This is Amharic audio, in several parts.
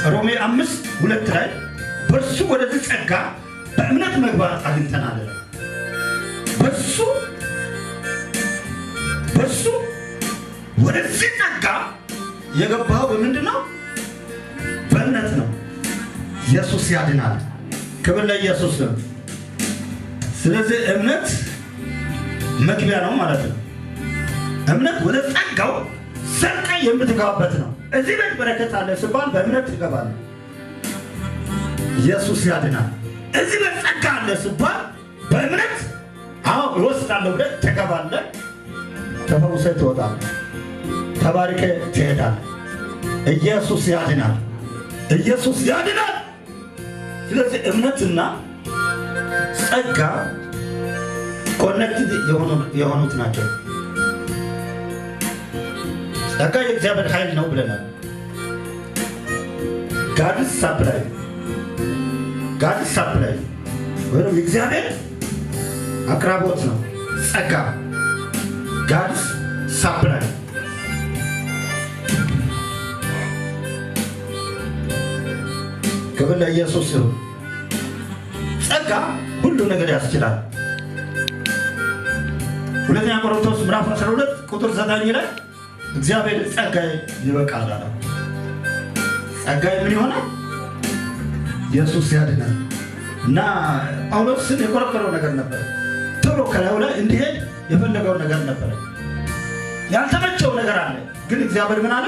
ሮሜ 5:2 ላይ በእርሱ ወደዚህ ጸጋ በእምነት መግባት አግኝተናል። በእርሱ ወደዚህ ጸጋ የገባው በምንድን ነው? በእምነት ነው። ኢየሱስ ያድናል። ክብር ለኢየሱስ ነው። ስለዚህ እምነት መግቢያ ነው ማለት ነው። እምነት ወደ ጸጋው ዘልቀ የምትገባበት ነው። እዚህ ቤት በረከት አለ ሲባል በእምነት ትገባለህ። ኢየሱስ ያድናል። እዚህ ቤት ጸጋ አለ ሲባል በእምነት አዎ እወስዳለሁ ብለህ ትገባለህ። ተፈውሰህ ትወጣለህ። ተባርከህ ትሄዳለህ። ኢየሱስ ያድናል። ኢየሱስ ያድናል። ስለዚህ እምነትና ጸጋ connected የሆኑት ናቸው። ጸጋ የእግዚአብሔር ኃይል ነው ብለናል። God's supply፣ God's supply ወይም የእግዚአብሔር አቅራቦት ነው። ጸጋ God's supply። ክብር ለኢየሱስ ይሁን። ጸጋ ሁሉ ነገር ያስችላል። ሁለተኛ ቆሮንቶስ ምዕራፍ 12 ቁጥር 9 ላይ እግዚአብሔር ጸጋዬ ይበቃል አለ። ጸጋዬ ምን ይሆናል? ኢየሱስ ያድናል። እና ጳውሎስን የቆረቆረው ነገር ነበር። ቶሎ ከላዩ ላይ እንዲሄድ የፈለገው ነገር ነበር። ያልተመቸው ነገር አለ። ግን እግዚአብሔር ምን አለ?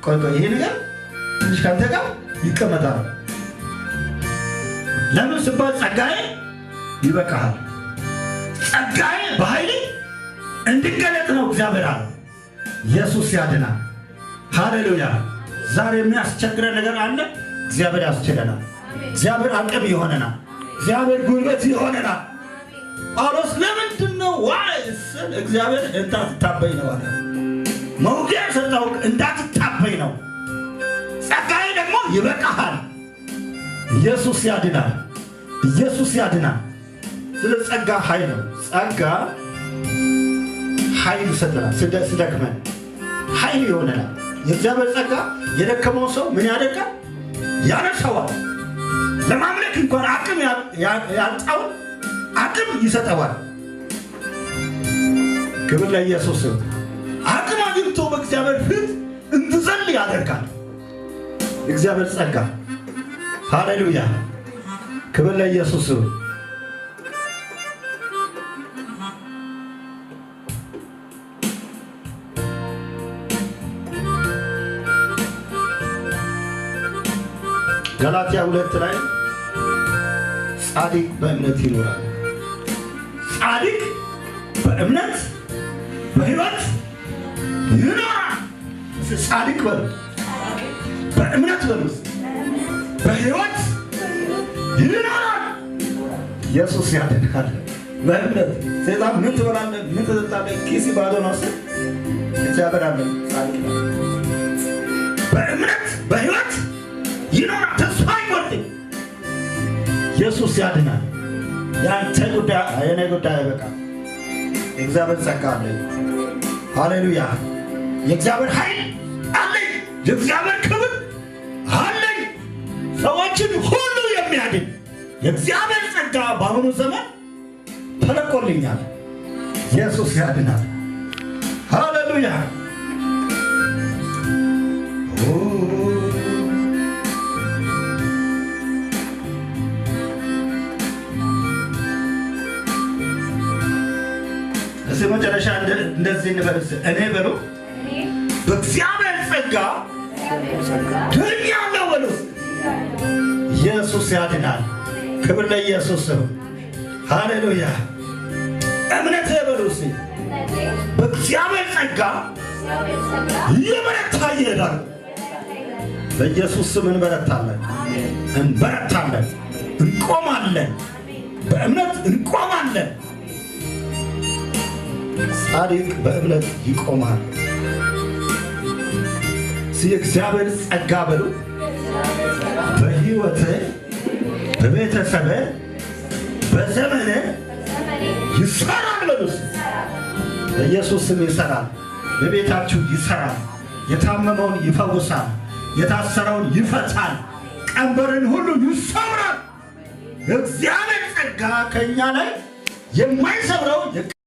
ቆይ ቆይ፣ ይሄ ነገር ትንሽ ካንተ ጋር ይቀመጣል። ለምን ሲባል ጸጋዬ ይበቃሃል። ጸጋዬ በኃይል እንዲገለጥ ነው እግዚአብሔር አለ። ኢየሱስ ያድናል። ሃሌሉያ። ዛሬ የሚያስቸግረን ነገር አለ። እግዚአብሔር ያስችለናል። እግዚአብሔር አቅም ይሆነናል። እግዚአብሔር ጉልበት ይሆነናል። ጳውሎስ ለምንድን ነው why ስል እግዚአብሔር እንዳትታበይ ነው አለ። መውጊያ የሰጠው እንዳትታበይ ነው። ጸጋዬ ደግሞ ይበቃሃል። ኢየሱስ ያድናል። ኢየሱስ ያድናል። ስለ ጸጋ ኃይል ነው። ጸጋ ኃይል ይሰጠናል። ስደክመን ኃይል ይሆነናል። የእግዚአብሔር ጸጋ የደከመው ሰው ምን ያደርጋል? ያነሳዋል። ለማምለክ እንኳን አቅም ያጣውን አቅም ይሰጠዋል። ክብር ለኢየሱስ። አቅም አግኝቶ በእግዚአብሔር ፊት እንድዘል ያደርጋል። የእግዚአብሔር ጸጋ። ሃሌሉያ። ክብር ለኢየሱስ። ገላትያ 2 ላይ ጻድቅ በእምነት ይኖራል። ጻድቅ በእምነት በሕይወት ይኖራል። ጻድቅ በሉ፣ በእምነት በሉ፣ በሕይወት ይኖራል። ኢየሱስ ያድናል። በእምነት ሰይጣን ምን ትበላለህ? ምን ትጠጣለህ? ኪስ ባዶ ነው ሲል እግዚአብሔር አለ ጻድቅ ነው። በእምነት በሕይወት ይኖራል። ተስፋ አይቆርጥም። ኢየሱስ ያድናል። ያንተ ጉዳይ የኔ ጉዳይ አይበቃም። የእግዚአብሔር ጸጋ አለኝ። ሃሌሉያ። የእግዚአብሔር ኃይል አለኝ። የእግዚአብሔር ክብር አለኝ። ሰዎችን ሁሉ የሚያድን የእግዚአብሔር ጸጋ በአሁኑ ዘመን ተለቆልኛል። ኢየሱስ ያድናል። ሃሌሉያ። እስኪ መጨረሻ እንደዚህ እንበል። እኔ በሉ በእግዚአብሔር ጸጋ ድኛለሁ በሉ። ኢየሱስ ያድናል። ክብር ለኢየሱስ ይሁን። ሃሌሉያ። እምነቴ በሉ እስኪ በእግዚአብሔር ጸጋ እየበረታ ይሄዳል። በኢየሱስ ስም እንበረታለን፣ እንበረታለን፣ እንቆማለን፣ በእምነት እንቆማለን። ጻድቅ በእምነት ይቆማል። እስኪ የእግዚአብሔር ጸጋ በሉ በሕይወቴ፣ በቤተሰቤ፣ በዘመኔ ይሰራል በሉ። በኢየሱስ ስም ይሰራል። በቤታችሁ ይሰራል። የታመመውን ይፈውሳል። የታሰረውን ይፈታል። ቀንበርን ሁሉ ይሰብራል። እግዚአብሔር ጸጋ ከእኛ ላይ የማይሰብረው